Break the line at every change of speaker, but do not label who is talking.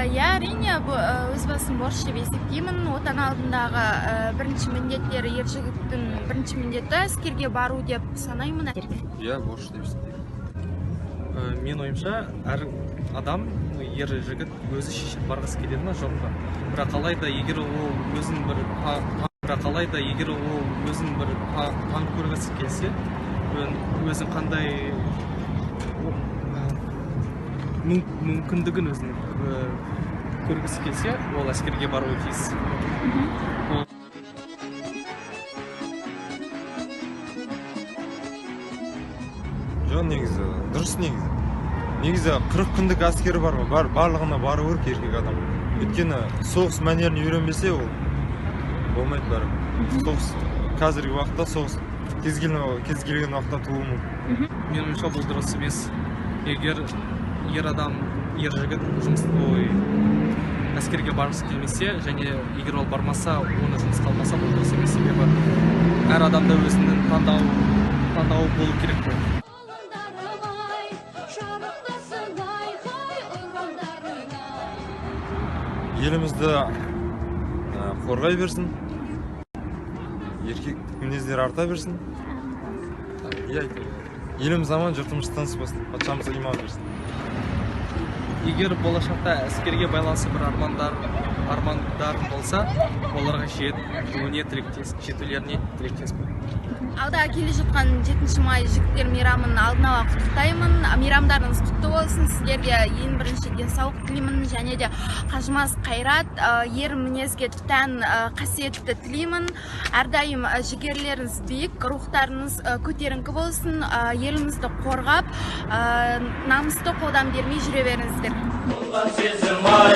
Иә, әрине, бұл, өз басым борыш деп есептеймін. Отан алдындағы бірінші міндеттері, ер жігіттің бірінші міндеті әскерге бару деп санаймын.
Иә, борыш деп есептеймін.
Менің ойымша, әр адам, ер жігіт өзі шешіп, барғысы келеді ма, жоқ па. Бірақ алайда егер ол өзін бір бірақ алайда егер ол өзін бір танып көргісі келсе, өзін қандай мүмкіндігін өзінің көргісі келсе, ол әскерге баруы тиіс. Ол
Жоқ, негізі дұрыс. Негізі 40 күндік әскері бар ғой, бар, барлығына бару керек еркек адам. Өйткені соғыс мәнерін үйренбесе, ол болмайды бәрібір. Соғыс, қазіргі уақытта соғыс кез келген уақытта тууы мүмкін.
Менің ойымша, бұл дұрыс емес. Егер ер адам, ер жігіт жұмыс, ой, әскерге барғысы келмесе және егер ол бармаса, оны жұмысқа алмаса, бұл дұрыс емес. Себебі әр адамда өзінің таңдауы болу керек қой.
Ұландарым-ай, шарықтасын айқай ұрандарың.
Елімізді қорғай берсін, еркек мінездері арта берсін. Иә, еліміз аман, жұртымыз тыныш болсын, патшамыз иман берсін.
Егер болашақта әскерге байланысты бір армандарың болса, оларға жетулеріне тілектеспін.
Алда келе жатқан 7 май жігіттер мейрамын алдын ала құттықтаймын. Мейрамдарыңыз құтты болсын! Сіздерге ең бірінші денсаулық тілеймін және де қажымас қайрат, ер мінезге тән қасиетті тілеймін. Әрдайым жігерлеріңіз биік, рухтарыңыз көтеріңкі болсын. Елімізді қорғап, намысты қолдан бермей жүре беріңіздер.
Сезім ай.